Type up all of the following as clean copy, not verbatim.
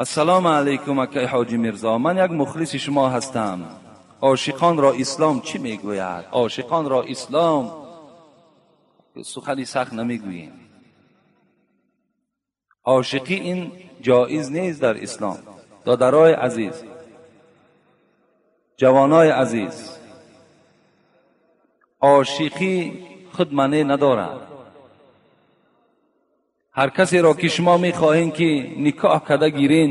Ассалому алайкум, акай Ҳоҷӣ Мирзо. Ман як мухлиси шумо ҳастам. Ошиқонро ислом чӣ мегӯяд? Ошиқонро ислом сухани сахт намегӯем. Ошиқӣ ин ҷоиз нест дар ислом. Додарои азиз, ҷавонои азиз, ошиқӣ худ маъне надорад. Ҳар касеро ки шумо мехоҳед ки никоҳ карда гирин,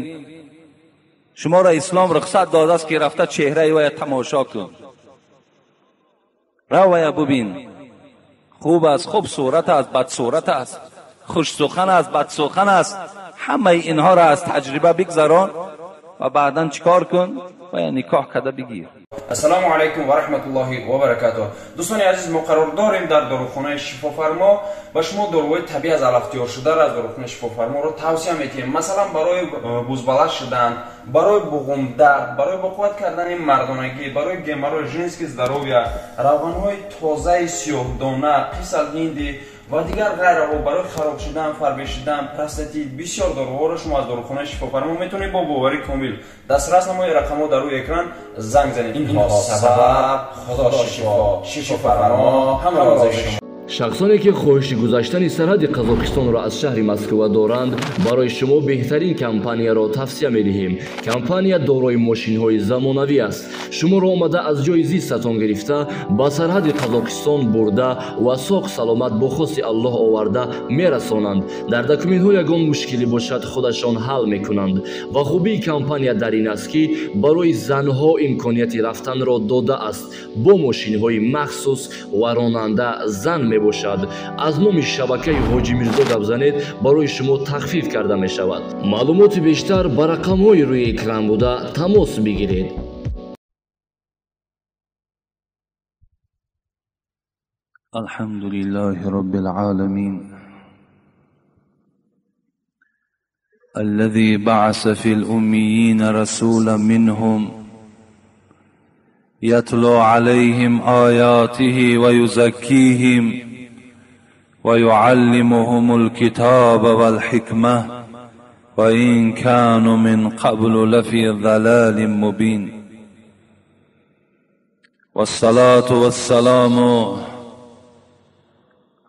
шуморо ислом рухсат додааст ки рафта чеҳраи вая тамошо кун, равая бубин, хуб аст, хуб сурат аст, бадсурат аст, хушсухан аст, бадсухан аст. Ҳамаи инҳоро аз таҷриба бигзарон ва баъдан чикор кун? Вая никоҳ карда бигир. Ассалому алайкум ва раҳматуллоҳи ва баракатуҳ. Дӯстони азиз, мо қарор дорем дар дорухонаи Шифофармо ва шумо доруҳои табиӣ аз алаф тиёр шударо аз дорухонаи Шифофарморо тавсия метиҳем. Масалан, барои бузбаланд шудан, барои буғумдард, барои боқувват кардани мардонагӣ, барои геморрой, женский здоровье, равғанҳои тозаи сиёҳдона, қисал ҳинди ва дигар ғайраҳо, барои хароб шудан, фарбе шудан, простатит, бисёр доруҳоро шумо аз дорухонаи Шифофармо метавонед бо боварии комил дастрас намоед. Рақамҳо дар рӯи экран, занг занед. Инҳо сабаб, Худо шифо, Шифофармо ҳама розии шумо. Шахсоне ки хоҳиши гузаштани сарҳади Қазоқистонро аз шаҳри Москва доранд, барои шумо беҳтарин компанияро тавсия медиҳем. Компания дорои мошинҳои замонавӣ аст. Шуморо омада аз ҷои зистатон гирифта, ба сарҳади Қазоқистон бурда ва соғ саломат бо хости Аллоҳ оварда мерасонанд. Дар документҳо ягон мушкилӣ бошад, худашон ҳал мекунанд. Ва хубии компания дар ин аст, ки барои занҳо имконияти рафтанро додааст бо мошинҳои махсус ва ронанда зан мебошад. Аз номи шабакаи Ҳоҷӣ Мирзо гап занед, барои шумо тахфиф карда мешавад. Маълумоти бештар ба рақамҳои рӯи экран буда тамос бигиред. الحمد لله رب العالمين الذي بعث في الأميين رسولا منهم يتلو عليهم آياته ويزكيهم ويعلمهم الكتاب والحكمة وإن كانوا من قبل لفي ضلال مبين. والصلاة والسلام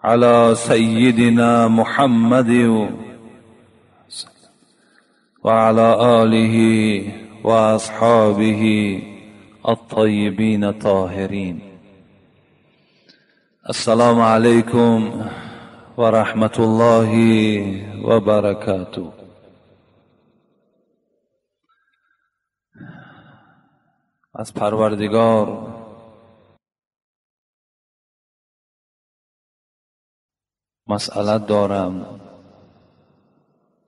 على سيدنا محمد وعلى آله وأصحابه الطيبين الطاهرين. السلام عليكم ورحمة الله وبركاته. از پروردگار مسئله دارم،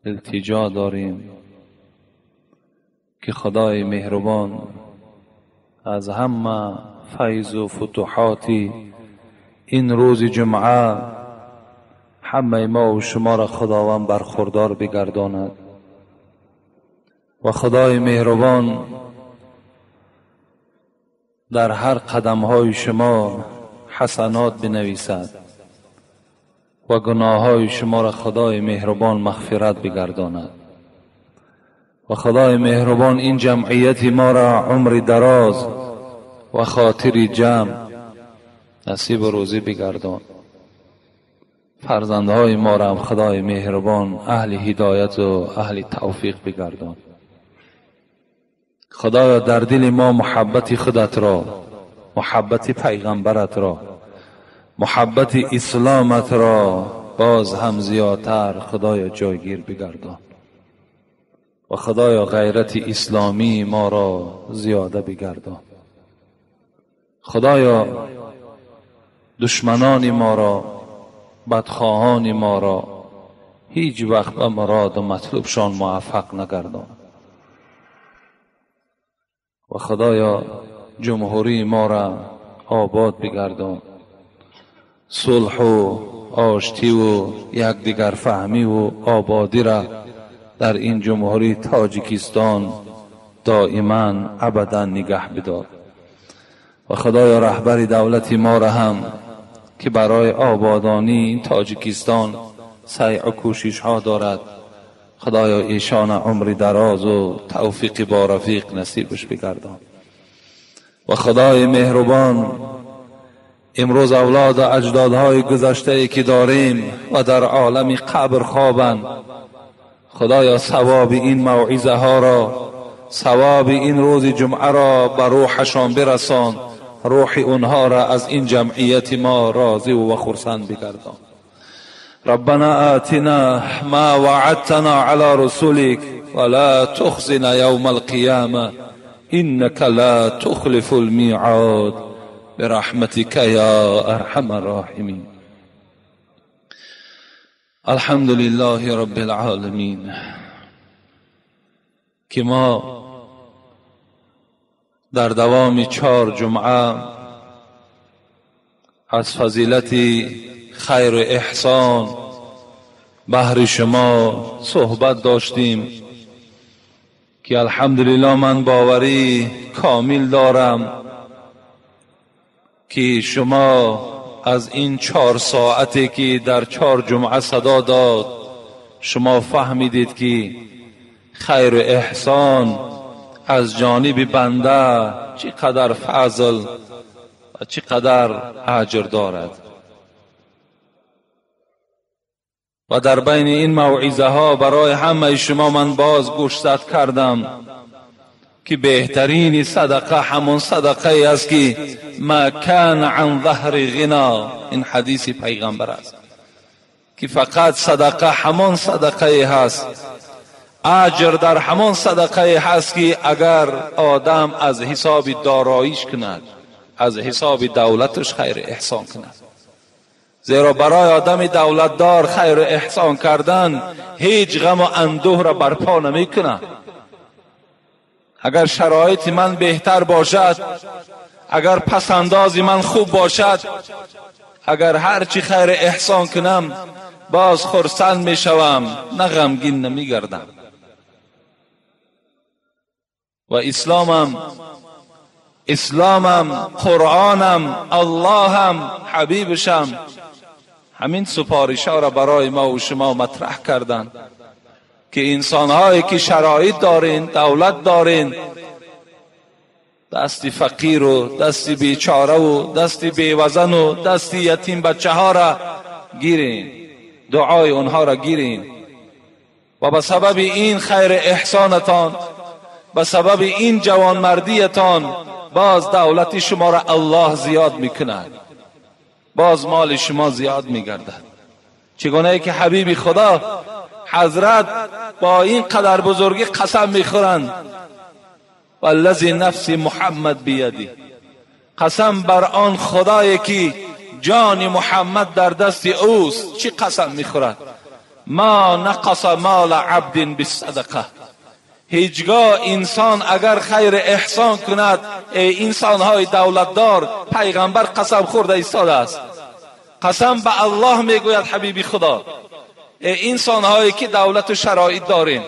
التجا داریم که خدای مهربان از همه فیض و فتوحات این روز جمعه همه ما و شما را خداوند برخوردار بگرداند و خدای مهربان در هر قدم های شما حسنات بنویسد و گناه های شما را خدای مهربان مغفرت بگرداند و خدای مهربان این جمعیت ما را عمر دراز و خاطر جمع نصیب و روزی بگردان. فرزندهای ما را هم خدای مهربان اهل هدایت و اهل توفیق بگردان. خدایا در دل ما محبت خودت را، محبت پیغمبرت را، محبت اسلامت را باز هم زیادتر خدایا جایگیر بگردان و خدایا غیرت اسلامی ما را زیاده بگردان. خدایا دشمنان ما را، بدخواهان ما را هیچ وقت به مراد و مطلوبشان موفق نگردان و خدایا جمهوری ما را آباد بگردان. صلح و آشتی و یکدیگر فهمی و آبادی را در این جمهوری تاجیکستان دائما ابدا نگه بدار و خدایا رهبر دولت ما را هم که برای آبادانی تاجیکستان سعی و کوشش ها دارد، خدایا ایشان عمر دراز و توفیق با رفیق نصیبش بگردان. و خدای مهربان، امروز اولاد و اجدادهای گذشته که داریم و در عالم قبر خوابند، خدایا ثواب این موعظه ها را، ثواب این روز جمعه را به روحشان برسان، روح اونها را از این جمعیت ما راضی و خرسند بگردان. ربنا آتنا ما وعدتنا على رسولك ولا تخزنا يوم القيامة إنك لا تخلف الميعاد برحمتك يا أرحم الراحمين. الحمد لله رب العالمین که ما در دوام 4 جمعه از فضیلت خیر و احسان بهر شما صحبت داشتیم که الحمدلله من باوری کامل دارم که شما از این 4 ساعتی که در 4 جمعه صدا داد، شما فهمیدید که خیر و احسان از جانب بنده چقدر فضل و چقدر اجر دارد. و در بین این موعظه ها برای همه شما من باز گوشزد کردم که بهترین صدقه همون صدقه است که ما کان عن ظهر غنا. این حدیث پیغمبر است که فقط صدقه همون صدقه هست، اجر در همان صدقه هست که اگر آدم از حساب داراییش کند، از حساب دولتش خیر احسان کند. زیرا برای آدم دولتدار خیر احسان کردن هیچ غم و اندوه را برپا نمی کند. اگر شرایط من بهتر باشد، اگر پسنداز من خوب باشد، اگر هرچی خیر احسان کنم باز خرسند می شوم، نه غمگین نمی گردم. و اسلامم، قرآنم، اللهم، حبیبشم همین سپارش ها را برای ما و شما مطرح کردند که انسانهایی که شرایط دارین، دولت دارین، دست فقیر و دست بیچاره و دست بیوزن و دست یتیم بچه ها را گیرین، دعای اونها را گیرین و به سبب این خیر احسانتان، به سبب این جوانمردیتان باز دولت شما را الله زیاد میکند، باز مال شما زیاد میگردد. چگونه ای که حبیب خدا حضرت با این قدر بزرگی قسم میخورند، والذی نفس محمد بیدی، قسم بر آن خدایی که جان محمد در دست اوست. چی قسم میخورد؟ ما نقص مال عبد بالصدقه. هیچگاه انسان اگر خیر احسان کند، ای انسانهای دولتدار، پیغمبر قسم خورده ایستاده است، قسم به الله میگوید حبیبی خدا، ای انسانهایی که دولت و شرایط دارین،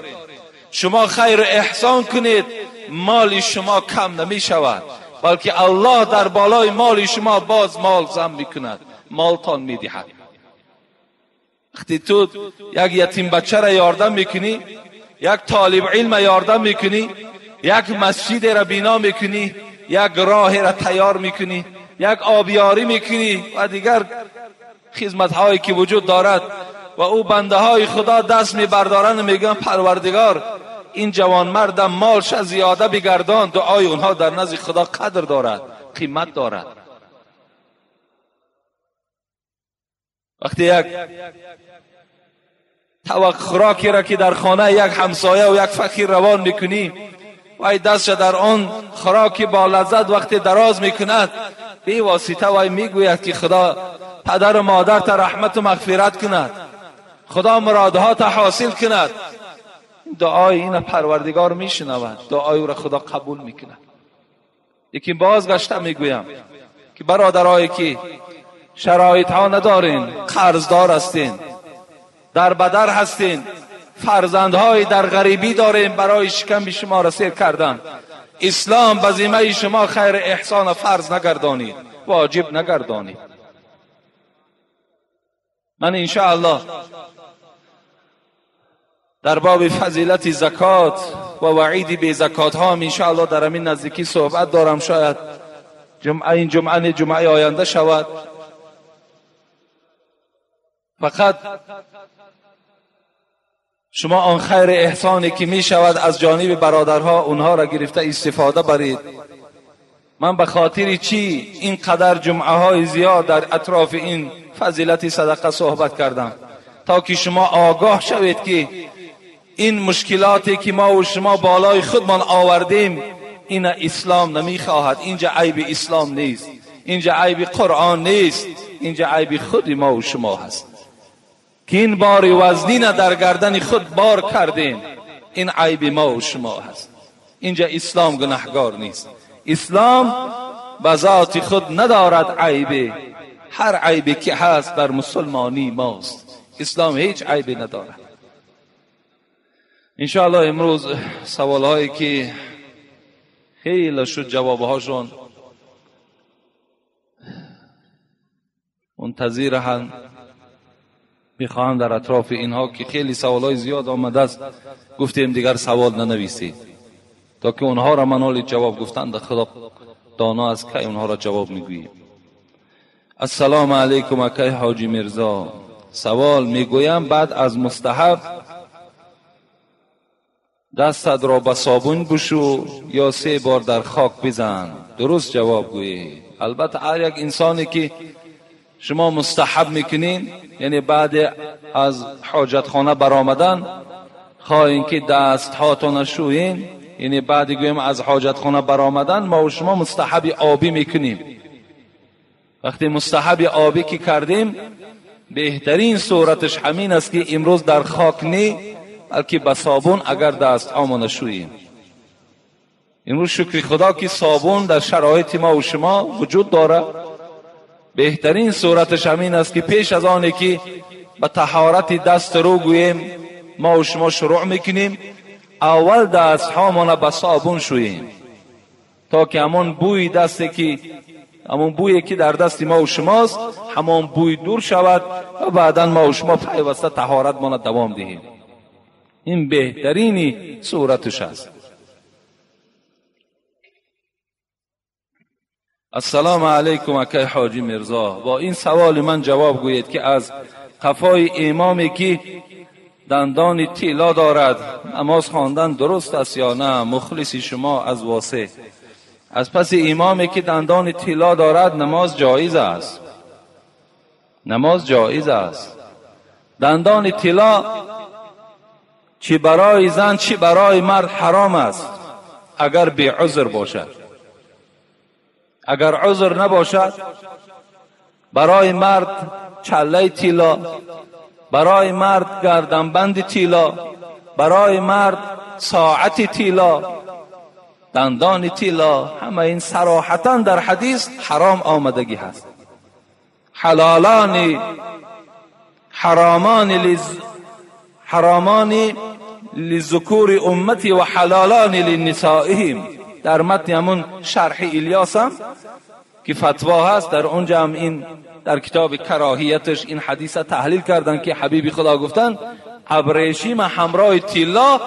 شما خیر احسان کنید، مال شما کم نمی شود، بلکه الله در بالای مال شما باز مال زم میکند، مالتان میدهد. وقتی تو یک یتیم بچه را یاردم میکنی، یک طالب علم یاردم میکنی، یک مسجد را بنا میکنی، یک راه را تیار میکنی، یک آبیاری میکنی و دیگر خدمت هایی که وجود دارد، و او بنده های خدا دست میبردارند و میگن پروردگار این جوان مردم مالش زیاده بگردان. دعای اونها در نزد خدا قدر دارد، قیمت دارد. وقتی یک طبق خوراکی را که در خانه یک همسایه و یک فقیر روان میکنی و ای دستش در آن خوراکی با لذت وقتی دراز میکند، بی واسطه وای میگوید که خدا پدر و مادر تا رحمت و مغفرت کند، خدا مرادها تا حاصل کند. دعای این پروردگار میشنود، دعای او را خدا قبول میکند. یکی بازگشته میگویم که برادرایی که شرایط ها ندارین، قرضدار هستین، در بدر هستین، فرزندهای در غریبی دارین، برای شکم شما را سیر کردن، اسلام به ذمه شما خیر احسان فرض نگردانید، واجب نگردانید. من انشاءالله در باب فضیلت زکات و وعید به زکات ها هم انشاءالله در همین نزدیکی صحبت دارم، شاید جمعه این جمعه جمعه آینده شود. فقط شما آن خیر احسانی که می شود از جانب برادرها اونها را گرفته استفاده برید. من به خاطر چی اینقدر جمعه های زیاد در اطراف این فضیلت صدقه صحبت کردم؟ تا که شما آگاه شوید که این مشکلاتی که ما و شما بالای خودمان آوردیم این اسلام نمیخواهد. اینجا عیب اسلام نیست، اینجا عیب قرآن نیست، اینجا عیب خود ما و شما هست که این بار وزنین در گردن خود بار کردیم. این عیب ما و شما هست. اینجا اسلام گناهگار نیست. اسلام به ذات خود ندارد عیبی، هر عیبی که هست بر مسلمانی ماست. اسلام هیچ عیبی ندارد. انشاءالله امروز سوال هایی که خیلی شد جوابهاشون منتظر هم میخواهم در اطراف اینها که خیلی سوال های زیاد آمده است، گفتیم دیگر سوال ننویسید تا که اونها را من حال جواب گفتند. خدا دانا از که اونها را جواب میگوییم. السلام علیکم اکای حاجی میرزا، سوال میگویم بعد از مستحب دستت را به صابون بشو یا 3 بار در خاک بزن؟ درست جواب گویی. البته هر یک انسانی که شما مستحب میکنین، یعنی بعد از حاجت خانه برآمدن خواهین که دست هاتون شوین، یعنی بعد گویم از حاجت خانه برآمدن ما و شما مستحب آبی میکنیم. وقتی مستحب آبی که کردیم بهترین صورتش همین است که امروز در خاک نی بلکه به صابون اگر دست هامان شوییم. امروز شکر خدا که صابون در شرایط ما و شما وجود داره. بهترین صورتش همین است که پیش از آنی که به طهارت دست رو گوییم ما و شما شروع میکنیم، اول دست هامان به صابون شوییم تا که همون بوی دستی که همون بویی که در دست ما و شماست همون بوی دور شود و بعدا ما و شما پیوسته طهارت ما دوام دهیم. این بهترینی صورتش است. السلام علیکم اکای حاجی میرزا، با این سوال من جواب گویید که از قفای امامی که دندان طلا دارد نماز خواندن درست است یا نه؟ مخلص شما از واسه. از پس امامی که دندان طلا دارد نماز جایز است. نماز جایز است. دندان طلا چی برای زن چی برای مرد حرام است اگر بی عذر باشد. اگر عذر نباشد برای مرد چله طلا، برای مرد گردنبند طلا، برای مرد ساعت طلا، دندان طلا، همه این صراحتا در حدیث حرام آمدگی هست. حلالان حرامان حرامان لذکور امتی و حلالان لنسائهم. در متن همون شرح الیاس هم که فتوا هست، در اونجا هم این در کتاب کراهیتش این حدیث تحلیل کردن که حبیبی خدا گفتن ابریشیم همراه طلا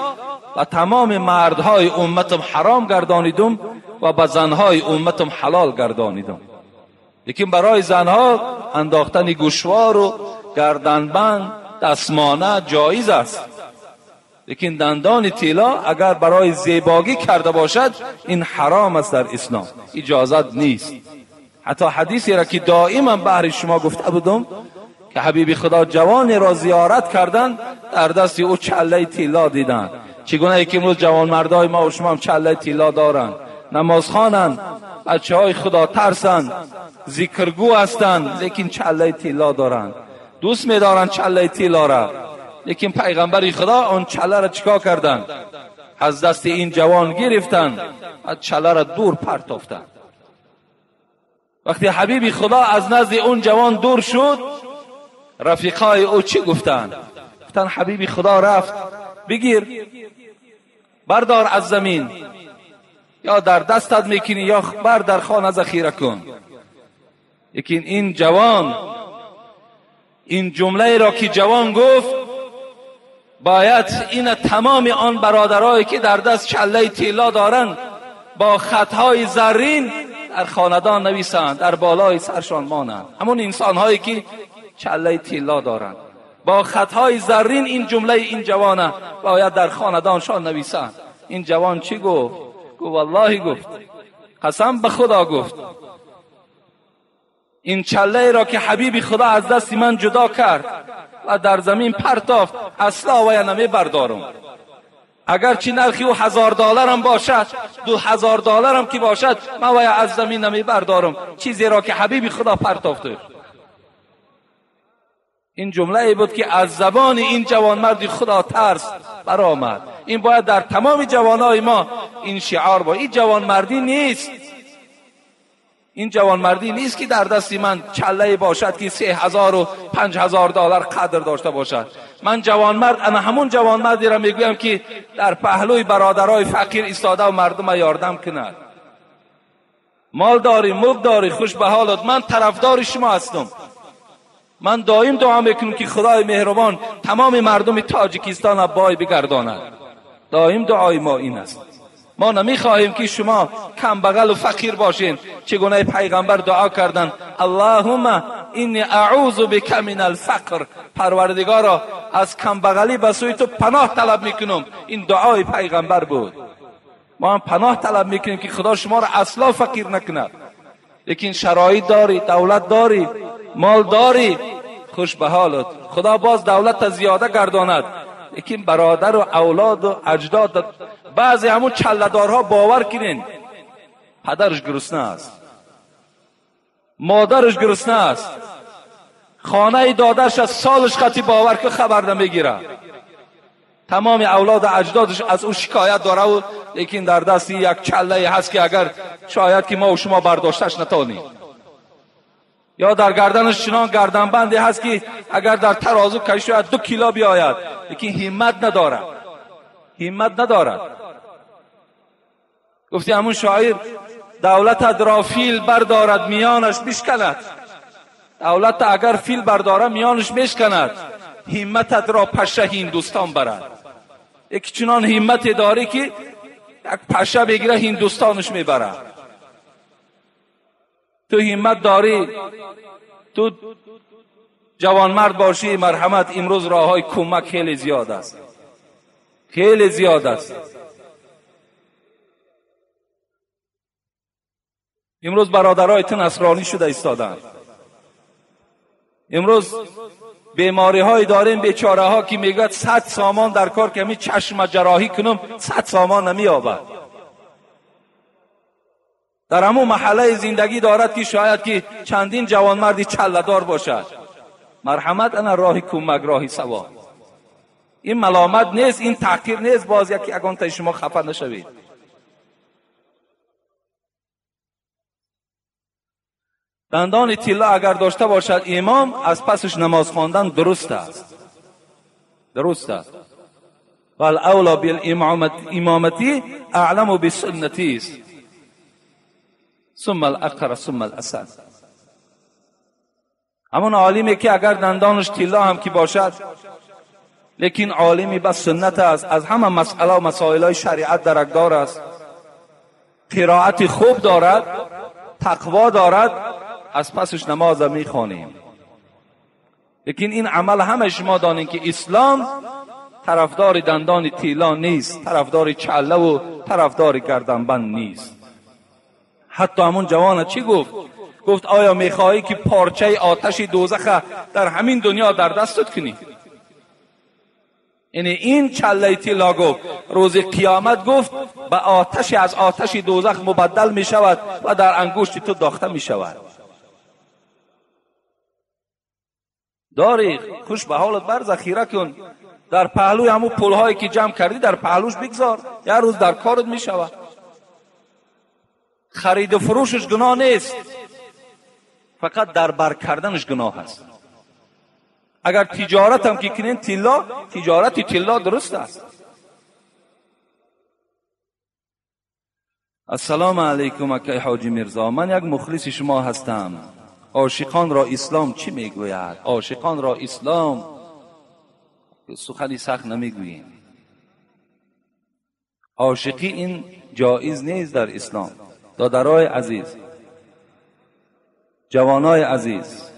و تمام مردهای امتم حرام گردانیدم و به زنهای امتم حلال گردانیدم. لیکن برای زنها انداختن گوشوار و گردنبند دستمانه جایز است، لیکن دندان طلا اگر برای زیباگی کرده باشد این حرام است در اسلام، اجازت نیست. حتی حدیثی را که دائما بهر شما گفته بودم که حبیب خدا جوانی را زیارت کردن در دست او چله طلا دیدن. چگونه که امروز جوان مردای ما و شما هم چله طلا دارن، نماز خوانن، بچه های خدا ترسن، ذکرگو هستن، لیکن چله طلا دارن، دوست می‌دارن چله طلا را. لیکن پیغمبر خدا آن چله را چیکار کردن؟ از دست این جوان گرفتن و چله را دور پرتافتن. وقتی حبیب خدا از نزد اون جوان دور شد، رفیقای او چی گفتن؟ گفتن حبیب خدا رفت، بگیر بردار از زمین، یا در دستت میکنی یا بر در خانه ذخیره کن. لیکن این جوان، این جمله را که جوان گفت، باید این تمام آن برادرایی که در دست چله طلا دارند با خطهای زرین در خاندان نویسند، در بالای سرشان مانند. همون انسانهایی که چله طلا دارند با خطهای زرین این جمله این جوانه باید در خاندانشان نویسند. این جوان چی گفت؟ گفت والله، گفت قسم به خدا، گفت این چله را که حبیب خدا از دست من جدا کرد و در زمین پرتافت اصلا وی نمی بردارم، اگرچه نرخی او $1000 هم باشد، $2000 هم که باشد، من وی از زمین نمی بردارم، چیزی را که حبیب خدا پرتافته. این جمله ای بود که از زبان این جوانمرد خدا ترس برآمد. این باید در تمام جوانای ما این شعار با. این جوانمردی نیست، این جوانمردی نیست که در دست من چله باشد که 3000 و $5000 قدر داشته باشد. من جوانمرد، انا همون جوانمردی را میگویم که در پهلوی برادرای فقیر ایستاده و مردم یاردم کند. مال داری، ملک داری، خوش به حالت، من طرفدار شما هستم. من دائم دعا میکنم که خدای مهربان تمام مردم تاجیکستان را بای بگرداند. دائم دعای ما این است. ما نمیخواهیم که شما کم بغل و فقیر باشین. چگونه پیغمبر دعا کردن اللهم انی اعوذ بک من الفقر، پروردگارا از کم بغلی به سوی تو پناه طلب میکنم. این دعای پیغمبر بود. ما هم پناه طلب میکنیم که خدا شما را اصلا فقیر نکند. لیکن شرایط داری، دولت داری، مال داری، خوش به حالت، خدا باز دولت زیاده گرداند. لیکن برادر و اولاد و اجداد، بعضی همون چله‌دارها باور کنین پدرش گرسنه است، مادرش گرسنه است، خانه دادرش از سالش خطی باور که خبر نمیگیره. تمام اولاد اجدادش از او شکایت داره و لیکن در دست یک چله هست که اگر شاید که ما و شما برداشتش نتانیم، یا در گردنش چنان گردنبندی هست که اگر در ترازو کشید شاید 2 کیلو بیاید، لیکن همت ندارد، همت ندارد. گفتی همون شاعر دولت را فیل بردارد میانش بشکند، دولت اگر فیل بردارد میانش بشکند، همتت را پشه هندوستان برد. یک چنان همت داری که یک پشه بگیره هندوستانش میبره. تو همت داری، تو جوانمرد باشی، مرحمت امروز راه های کمک خیلی زیاد است، خیلی زیاد است. امروز برادرای تو نصرانی شده ایستادند. امروز بیماری های داریم بیچاره ها که میگوید 100 سامان در کار که می چشم جراحی کنم 100 سامان نمییابد. در همون محله زندگی دارد که شاید که چندین جوانمردی چله‌دار باشد. مرحمت انا راه کمک، راه ثواب. این ملامت نیست، این تحقیر نیست. باز یکی اگان تا شما خفه نشوید. دندان طلا اگر داشته باشد امام، از پسش نماز خواندن درست است، درست است. والاولا بالامامتی اعلم بسنتی است، ثم الاقر ثم الاسد. همون عالمی که اگر دندانش طلا هم که باشد، لیکن عالمی بس سنت است، از همه مسئله و مسائل شریعت درکدار است، قرائت خوب دارد، تقوا دارد، از پسش نماز میخوانیم. لیکن این عمل همه شما دانین که اسلام طرفدار دندان تیلا نیست، طرفدار چله و طرفدار گردنبند نیست. حتی همون جوان چی گفت؟ گفت آیا میخواهی که پارچه آتش دوزخ در همین دنیا در دستت کنی؟ یعنی این چله تیلا گفت روز قیامت گفت به آتش از آتش دوزخ مبدل می شود و در انگشت تو داخته می شود. داری خوش به حالت بر ذخیره کن، در پهلوی همون پولهایی که جمع کردی در پهلوش بگذار، یه روز در کارت می شود. خرید و فروشش گناه نیست، فقط در بر کردنش گناه است. اگر تجارت هم که کنین طلا، تجارت طلا درست است. السلام علیکم اکی حاجی میرزا، من یک مخلص شما هستم. عاشقان را اسلام چی میگوید؟ عاشقان را اسلام سخنی سخت نمیگوییم. عاشقی این جایز نیست در اسلام. دادرای عزیز، جوانای عزیز،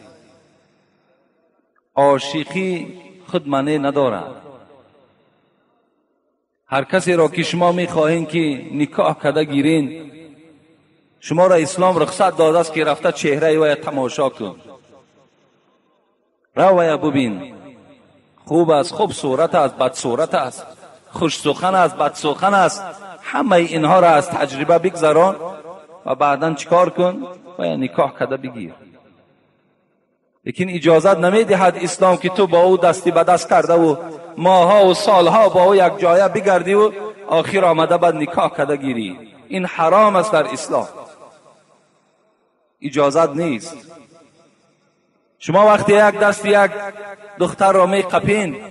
عاشقی خود معنی ندارد. هر کسی را که شما میخواهین که نکاح کده گیرین، شما را اسلام رخصت داده است که رفته چهره وی تماشا کن، رو ببین، خوب است، خوب صورت است، بد صورت است، خوش سخن است، بد سخن است، همه اینها را از تجربه بگذران و بعدا چیکار کن و نکاح کده بگیر. لیکن اجازت نمیدهد اسلام که تو با او دستی به دست کرده و ماها و سالها با او یک جایه بگردی و آخر آمده بعد نکاح کده گیری. این حرام است در اسلام، اجازت نیست. شما وقتی یک دست یک دختر را می قپین،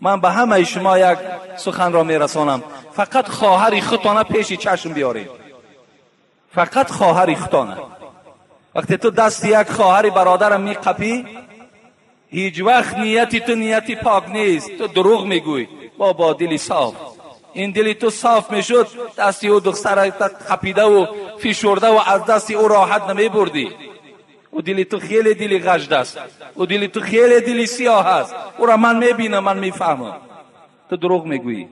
من به همه شما یک سخن را میرسانم، فقط خواهر خودتانه پیش چشم بیارید، فقط خواهر خودتانه. وقتی تو دست یک خواهر برادرم می قپی، هیچ وقت نیتی تو نیتی پاک نیست، تو دروغ میگوی با دلی صاف. این دلی تو صاف میشد، دستی او دختر قپیده و فشرده و از دستی او راحت نمی بردی. او دلی تو خیلی دلی غجد است، او دلی تو خیلی دلی سیاه است، او را من میبینم، من میفهمم، تو دروغ میگویی.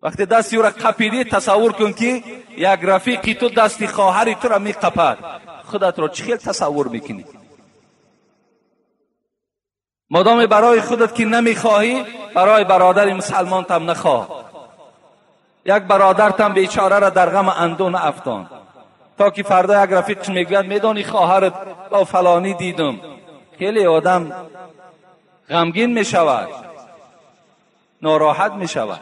وقتی دستی او را قپیدی، تصور کن که یک رفیقی تو دستی خواهری تو را میقپد، خودت را چه تصور میکنی؟ مادام برای خودت که نمیخواهی، برای برادر مسلمانتم نخواه. یک برادرتم بیچاره را در غم اندو نافتان، تا که فردا یک رفیقش میگوید میدانی خواهرت با فلانی دیدم، خیلی آدم غمگین میشود، ناراحت میشود.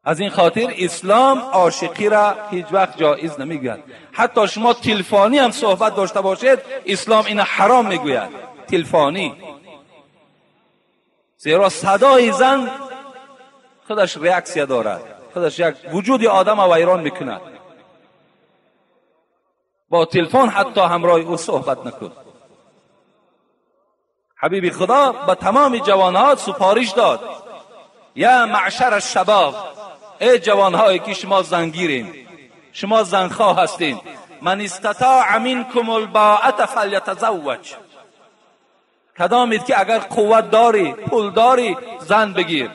از این خاطر اسلام عاشقی را هیچ وقت جایز نمیگوید. حتی شما تلفانی هم صحبت داشته باشید، اسلام این حرام میگوید، تلفانی. زیرا صدای زن خودش ریاکسیا دارد، خودش یک وجود آدم را ویران میکند. با تلفن حتی همراه او صحبت نکن. حبیب خدا به تمام جوانها سپارش داد، یا معشر الشباب، ای جوانهایی که شما زنگیرین، شما زنخواه هستین، من استطاع منکم الباءة فلیتزوج. کدامید که اگر قوت داری، پول داری، زن بگیر.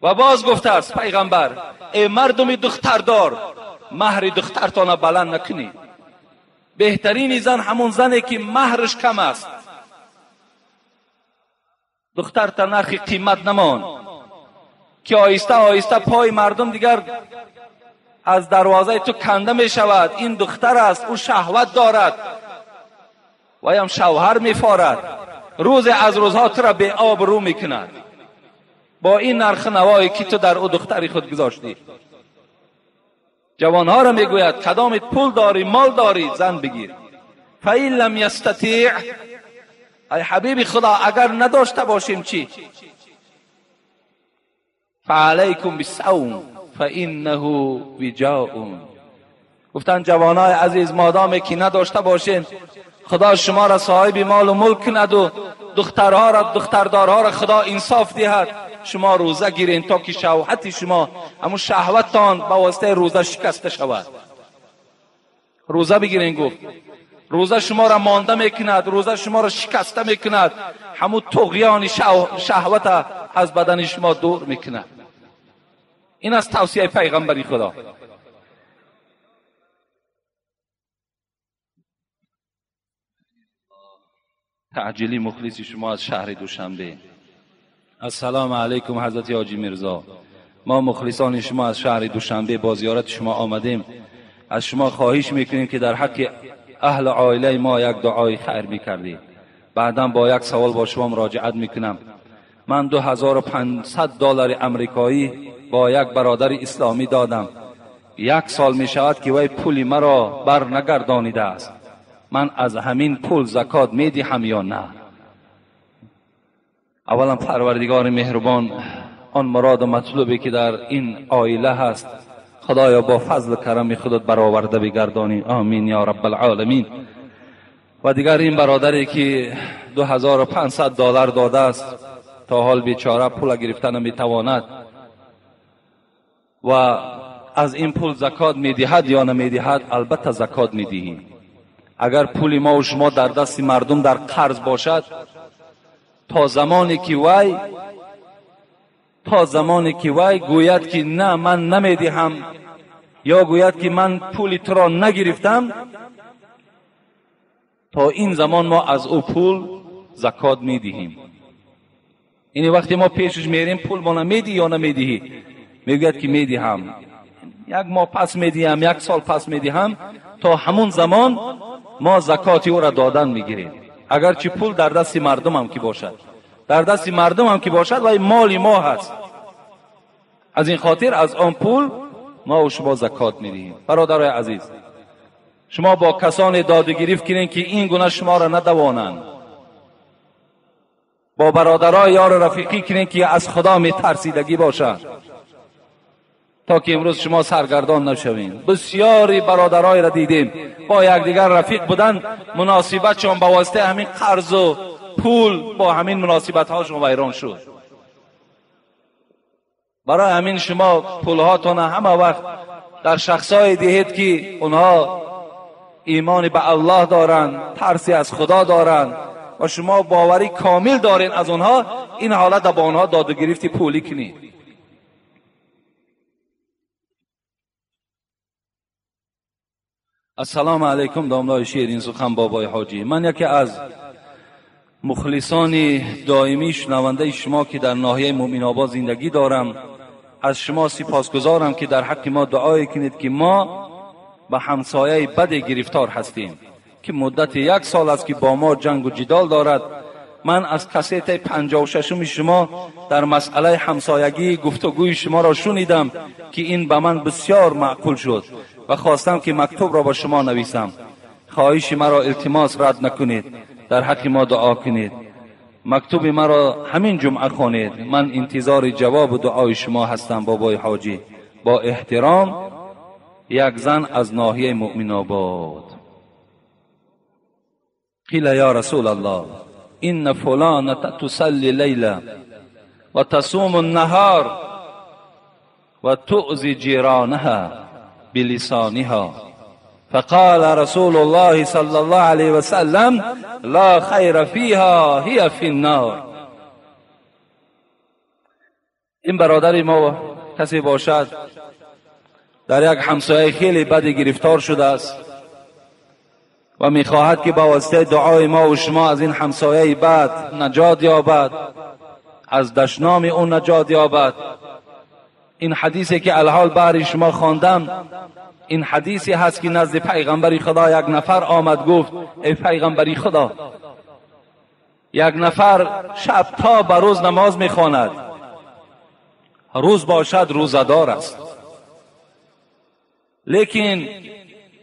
و باز گفته است پیغمبر، ای مردم دختردار، مهر دخترتان بلند نکنید. بهترین زن همون زنی که مهرش کم است. دختر تا نرخ قیمت نمان که آهسته آهسته پای مردم دیگر از دروازه تو کنده می شود. این دختر است، او شهوت دارد و هم شوهر می فارد، روز از روزها تو را به آب رو می کند با این نرخ نوایی که تو در او دختری خود گذاشتی. جوانها را میگوید کدامت پول داری، مال داری، زن بگیر. فإن لم یستطیع، ای حبیب خدا اگر نداشته باشیم چی؟ فعلیکم بالصوم فإنه وجاء. گفتن جوانای عزیز، مادامی که نداشته باشین، خدا شما را صاحب مال و ملک کند و دخترها را، دختردارها را خدا انصاف دهد، شما روزه گیرین تا که شهوت شما، همون شهوتتان با واسطه روزه شکسته شود. روزه بگیرین. گفت روزه شما را مانده میکند، روزه شما را شکسته میکند، همون طغیان شهوت از بدن شما دور میکند. این از توصیه پیغمبری خدا. تعجیلی مخلص شما از شهر دوشنبه. السلام علیکم حضرت حاجی میرزا، ما مخلصان شما از شهر دوشنبه با زیارت شما آمدیم. از شما خواهش میکنیم که در حق اهل عائله ما یک دعای خیر میکردید. بعدا با یک سوال با شما مراجعت میکنم. من 2500 دلار امریکایی با یک برادر اسلامی دادم. 1 سال میشود که وی پول مرا بر نگردانیده است. من از همین پول زکات میدهم یا نه؟ اولا پروردگار مهربان، آن مراد و مطلوبی که در این عائله هست، خدایا با فضل و کرم خودت برآورده بگردانی. آمین یا رب العالمین. و دیگر این برادری که $2500 داده است، تا حال بیچاره پول گرفتن نمیتواند و از این پول زکات میدهد یا نمیدهد؟ البته زکات میدهیم. اگر پول ما و شما در دست مردم در قرض باشد، تا زمانی که وی گوید که نه من نمیدهم، یا گوید که من پول تو را نگرفتم، تا این زمان ما از او پول زکات میدهیم. این وقتی ما پیشش میریم پول ما نمیدی یا نمیدهی، میگوید که میدهم، یک ماه پس میدهم، یک سال پس میدهم، تا همون زمان ما زکات او را دادن میگیریم. اگرچه پول در دست مردم هم که باشد، در دست مردم هم که باشد، ولی مال ما هست. از این خاطر از آن پول ما و شما زکات میدهیم. برادرای عزیز، شما با کسان داد و گرفت کنین که این گونه شما را ندوانند. با برادرای یار رفیقی کنین که از خدا میترسیدگی باشند، تا که امروز شما سرگردان نشوین. بسیاری برادرای را دیدیم با یکدیگر رفیق بودن، مناسبتشان با واسطه همین قرض و پول با همین مناسبت هاشون ویران شد. برای همین شما پولهاتون همه وقت در شخصای دهید که اونها ایمان به الله دارند، ترسی از خدا دارند و شما باوری کامل دارین از اونها، این حالت با اونها داد و گرفتی پولی کنید. السلام علیکم داملای شیرین سخن بابای حاجی. من یکی از مخلصان دائمی شنونده شما که در ناحیه مؤمن آباد زندگی دارم، از شما سپاسگزارم که در حق ما دعای کنید که ما به همسایه بد گرفتار هستیم که مدت یک سال است که با ما جنگ و جدال دارد. من از کسیت 56 شما در مسئله همسایگی گفتگوی شما را شنیدم که این به من بسیار معقول شد و خواستم که مکتوب را با شما نویسم. خواهش مرا التماس رد نکنید، در حق ما دعا کنید. مکتوب مرا همین جمعه خوانید. من انتظار جواب و دعای شما هستم بابای حاجی. با احترام، یک زن از ناحیه مؤمن آباد. قیل یا رسول الله ان فلانة تصلی لیلا و تصوم النهار و تؤذی جیرانها بلسانها، فقال رسول الله صلی الله علیه وسلم لا خیر فیها هی فی النار. این برادر ما کسی باشد در یک همسایه خیلی بد گرفتار شده است و میخواهد که با واسطه دعای ما و شما از این همسایه بد نجات یابد، از دشنام اون نجات یابد. این حدیثی که الحال برای شما خواندم، این حدیثی هست که نزد پیغمبر خدا یک نفر آمد گفت ای پیغمبر خدا، یک نفر شب تا به روز نماز میخواند، روز باشد روزه‌دار است، لیکن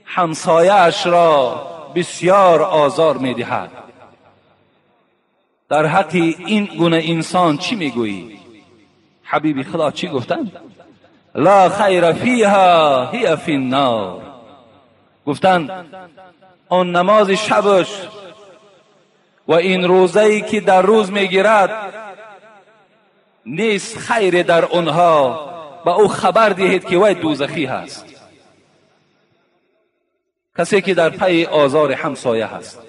همسایه‌اش را بسیار آزار میدهد. در حق این گونه انسان چی میگویی؟ حبیب خدا چی گفتند؟ لا خیر فیها هی فی النار. گفتند آن نماز شبش و این روزه‌ای که در روز میگیرد نیست خیر در آنها، به او خبر دهید که وی دوزخی هست. کسی که در پی آزار همسایه هست.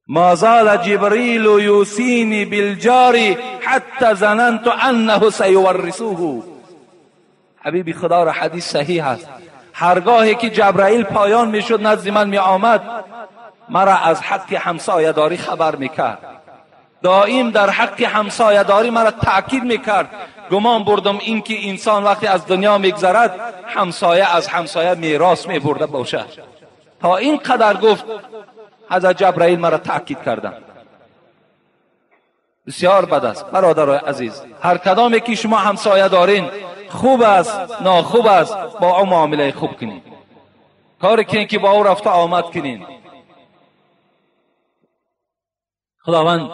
ما زال جبریل یوصینی بالجار حتی ظننت انه سیورثه. حبیبی خدا را حدیث صحیح است. هرگاهی که جبرائیل پایان میشد نزد من می آمد، مرا از حق همسایه داری خبر میکرد. دائم در حق همسایه داری مرا تاکید میکرد. گمان بردم اینکه انسان وقتی از دنیا میگذرد همسایه از همسایه میراث میبرده باشد. تا این قدر گفت حضرت جبرائیل مرا تاکید کردن. بسیار بد است برادرای عزیز. هر کدامی که شما همسایه دارین، خوب است ناخوب است، با او معامله خوب کنین، کاری کنین که با او رفته آمد کنین. خداوند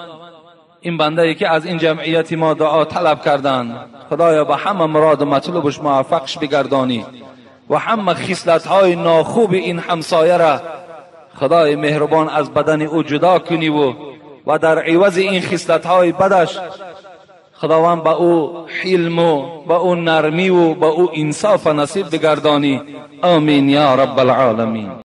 این بنده ای که از این جمعیت ما دعا طلب کردند، خدایا به همه مراد و مطلوبش موفقش بگردانی و همه خصلت های ناخوب این همسایه را خدای مهربان از بدن او جدا کنی و در عوض این خصلت‌های بدش خداوند به او حلم و به او نرمی و به او انصاف نصیب بگردانی. آمین یا رب العالمین.